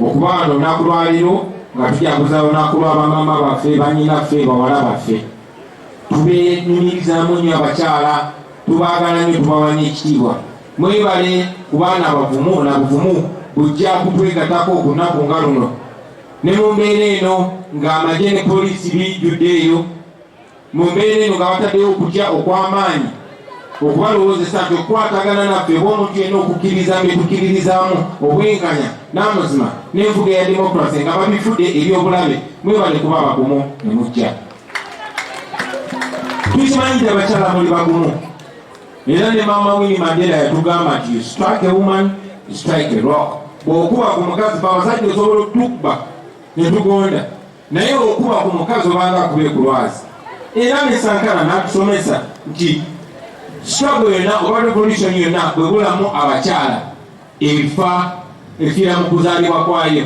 Okuba wano olunaku lwaleero nga tujaguza olunaku lwa bamaama baffe, bannyinaffe, bawala baffe. Tubenyumirizaamu nnyo abakyala, tubaagala nnyo, tubawa n'ekitiibwa. Mwebale ku baana bavumu na buvumu bujja kutwegatako ku lunaku nga luno. Ne mu mbeera eno ng'amagye ne poliisi bijjudde eyo, mu mbeera eno nga bataddewo okutya okw'amaanyi okubalowoozesa nti okukwatagana naffe oba omuntu yenna okukkiriza bye tukkiririzaamu, obwenkanya n'amazima n'enfuga eya demokurasi nga babifudde eby'obulabe, mwebale kuba bagumu ne mujja. Tukimanyi nti abakyala muli bagumu, era ne maama Winnie Mandela yatugamba nti, "You strike a woman, you strike a rock." Bw'okuba ku mukazi, fe abasajja osobola okutukuba ne tugonda, naye okuba ku mukazi obanga akubye ku lwazi. Era ne Sankara n'atusomesa nti struggle yonna oba revolution yonna bwe bulamu abakyala, efa efiira mu kuzaalibwa kwayo.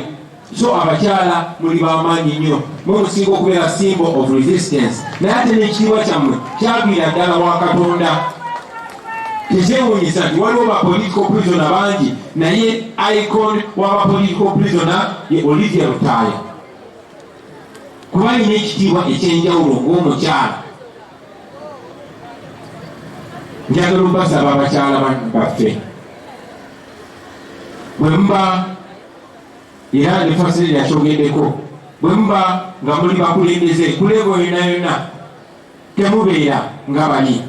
So abakyala muli bamaanyi nnyo, mwe musinga okubeera symbol of resistance, naye ate n'ekitiibwa kyammwe kyagwira ddala wa Katonda. Tekyewuunyisa nti waliwo ba political prisoner bangi, naye icon w'aba political prisoner ye Olivia Lutaaya, kuba alina ekitiibwa ekyenjawulo ng'omukyala. Njagala obasaba, abakyala baffe, bwe muba, era ne Fasiri yakyogeddeko, bwe muba nga muli bakulembeze ku level yonna yonna, temubeera nga bali.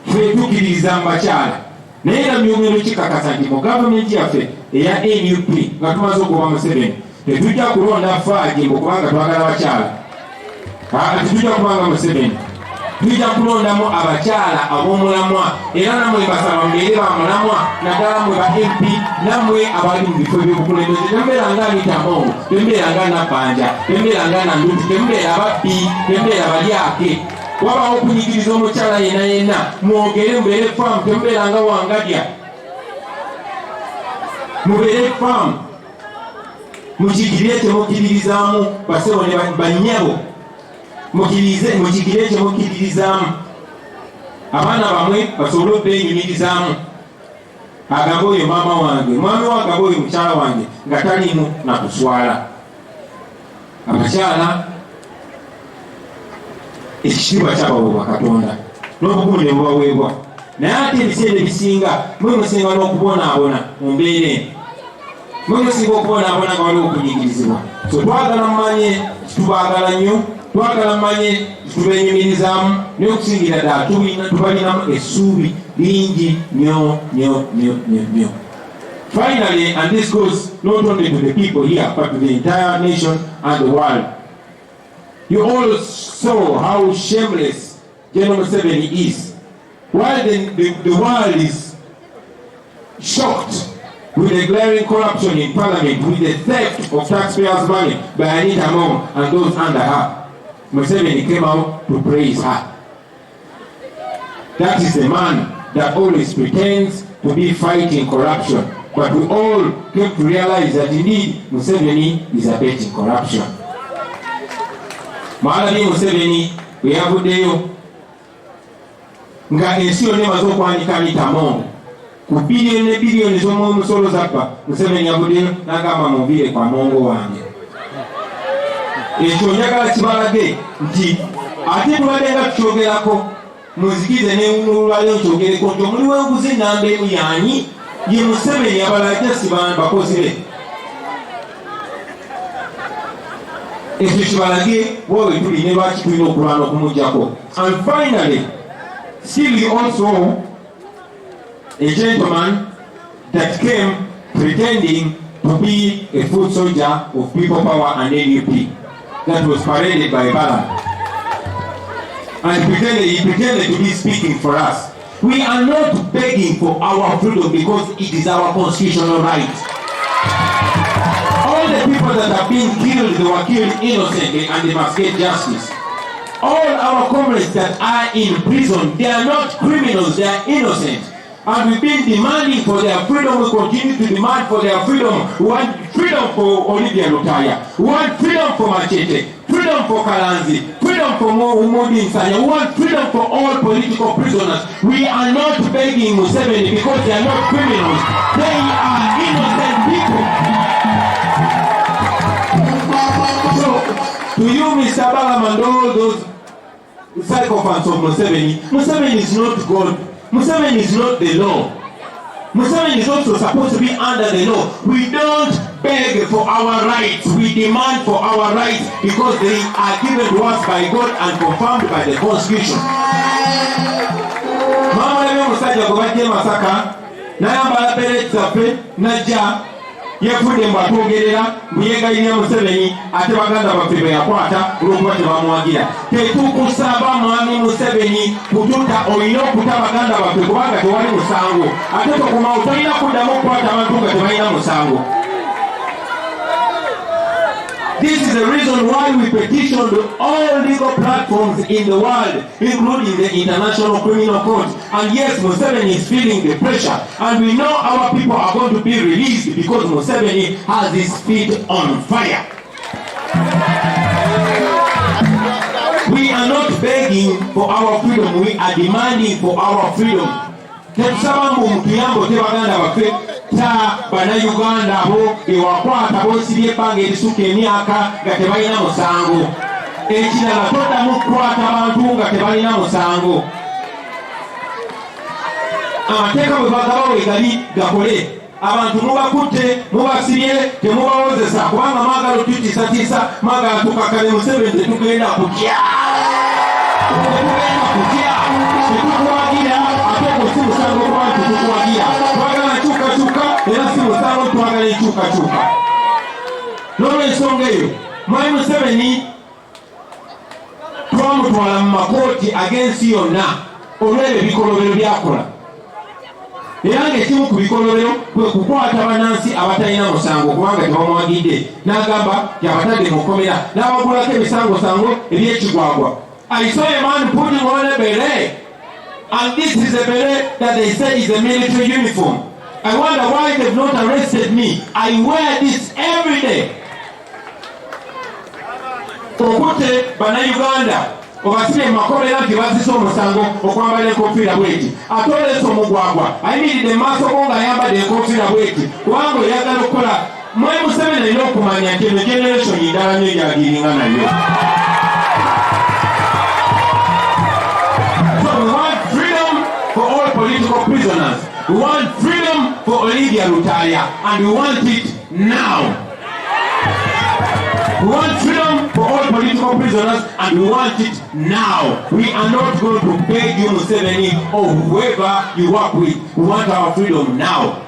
Ffe tukkiririza mu bakyala, naye era myongero kikakasa nti mu gavumenti yaffe eya NUP, nga tumaze okuba Museveni, tetujja kulonda faagi mbu kubanga twagala bakyala. Tetujja kubanga Museveni, tujja kulondamu abakyala ab'omulamwa. Era nammwe mbasaba mubeere ba mulamwa, naddala mmwe ba MP, nammwe abali mu bifo ebyobukulembeze. Temubeera nga Anita Among, temubeera nga Nabbanja, temubeera nga Nandutu, temubeera babbi, temubeera balyake. Wabawo okunyigiriza omukyala yenna yenna, mwogere, mubeere firm. Temubeera nga Wangadya, mubeere firm, mukigire kyemukkiririzaamu. Basebo ne bannyabo, mukirize, mukigire kyemukkiririzaamu, abaana bamwe basobole okbenyumirizaamu, agambe oyo maama wange, mwami we agambe oyo mukyala wange, nga taliimu nakuswala. Abakyala ekitiibwa kyabaweebwa Katonda n'obugumu ne bubaweebwa, naye ate ebiseera ebisinga mwe musinga n'okubonaabona mu mbeera eno, mwe musinga okubonaabona nga waliwo okunyigirizibwa. So twagala mumanye tubaagala nnyo, twagala mumanye tubenyumirizaamu, naye okusingira ddala tubalinamu essuubi lingi nnyo nnyo nnyo nnyo nnyo. Finally, and this goes not only to the people here but to the entire nation and the world, you all saw how shameless General Museveni is. While the world is shocked with the glaring corruption in parliament, with the theft of taxpayers' money by Anita Among and those under her, Museveni came out to praise her. That is the man that always pretends to be fighting corruption. But we all came to realize that indeed Museveni is abetting corruption. Mwalabye Museveni bwe yavuddeyo nga ensi yonna emaze okwanika Anita Among ku biliyoni ne biliyoni z'omumusolo zabba. Museveni yavuddeyo n'agamba, "Munviire ku Among wange." Ekyo njagala kibalage nti ate tubadde nga tukyogerako, munzikirize nolwaliro nkyogereko nti omuli w'enguzi namba emu yanyi ye Museveni, abalala just bakozi be. Ekyo kibalage wawe tuli ne lwaki tulina okulwana okumugjako. And finally, still, you also a gentleman that came pretending to be a foot soldier of People Power and NUP that was paraded by Balaam. And he pretended to be speaking for us. We are not begging for our freedom because it is our constitutional right. All the people that have been killed, they were killed innocently and they must get justice. All our comrades that are in prison, they are not criminals, they are innocent. And we've been demanding for their freedom. We continue to demand for their freedom. We want freedom for Olivia Lutaya. We want freedom for Machete. Freedom for Kalanzi. Freedom for Umudi Nsanya. We want freedom for all political prisoners. We are not begging Museveni because they are not criminals. They are innocent people. Mr. Balaam and all those sycophants of Museveni, Museveni is not God. Museveni is not the law. Museveni is also supposed to be under the law. We don't beg for our rights. We demand for our rights because they are given to us by God and confirmed by the Constitution. Mama lebe omusajja gwe bajja e Masaka n'ayambala beret zaffe, najja yefudde mbu atwogerera, mbu yeegayirira Museveni, ate baganda baffe be yakwata olw'okuba tebamuwagira. Tetukusaba, mwami Museveni, kututa. Olina okuta baganda baffe kubanga tewali musango, ate tokomawo. Tolina kuddamu okukwata abantu nga tebalina musango. This is the reason why we petitioned all legal platforms in the world, including the International Criminal Court. And yes, Museveni is feeling the pressure. And we know our people are going to be released because Museveni has his feet on fire. We are not begging for our freedom, we are demanding for our freedom. Tetusaba mbu mutuyambe ote baganda baffe. Ta Bannayuganda abo bewakwata, bosibye ebbanga erisukka emyaka nga tebalina musango. Ekirala, toddamu kukwata bantu nga tebalina musango. Amateeka bwe bagaba wegali gakole. Abantu mubakutte, mubasibye, temubawozesa kubanga mwagala otutiisatiisa, mwagala tukakale. Museveni, tetugenda kutya, tetugenda kutya, tetukuwagira. Ate ogwo si musango kuba nti tukuwagira. Twagala nkyukakyuka, era si musango twagala enkyukakyuka. N'olwensonga eyo, mwami Museveni twamutwala mu makooti ag'ensi yonna olw'ebyo ebikolobero byakola, era ng'ekimu ku bikolobero kwe kukwata bannansi abatalina musango kubanga tebamuwagidde, n'agamba nti abatadde mu kkomera n'abagulako emisangosango eby'ekigwagwa. I saw a man putting on a beret, and this is a beret that they say is a military uniform. I wonder why they've not arrested me. I wear this every day. Okutte Bannayuganda, obasibye mu makomera nti bazisa omusango okwambala enkofiira bweti, ate oleesa omugwagwa ayimiridde mu maaso go ng'ayambadde enkofiira bweti kubanga oyagala okukola. Mwe Museveni alina okumanya nti eno generation ndala nnyo gyagiringa nayo. So we want freedom for all political prisoners. We want freedom for Olivia Lutaya, and we want it now. We want freedom for all political prisoners, and we want it now. We are not going to beg you, Museveni, or whoever you work with. We want our freedom now.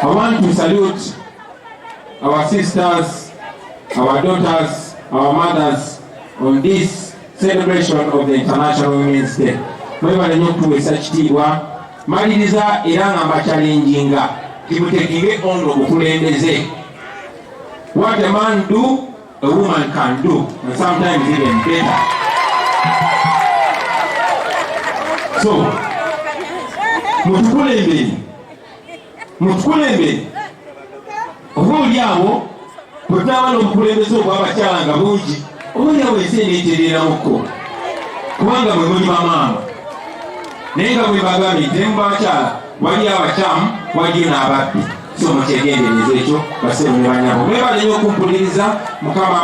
I want to salute our sisters, our daughters, our mothers on this celebration of the International Women's Day. Mwebale nnyo okutuweesa kitiibwa. Maliriza era nga mbakyalenjinga timutekinge on obukulembeze. What a man do, a woman can do, and sometimes even better. So mutukulembere, mutukulembere. Oba oli awo bwe tunaaba n'obukulembeze obw'abakyala nga bungi, oba oli awo ensi eneetereeramukko, kubanga mwe muli bamaama. Naye nga bwe bagambye nti ne mu bakyala waliyo abakyamu, waliyo n'ababbi, so mukyegendereza ekyo. Basebo ne banyabo, mwebale nnyo okumpuliriza. Mukama.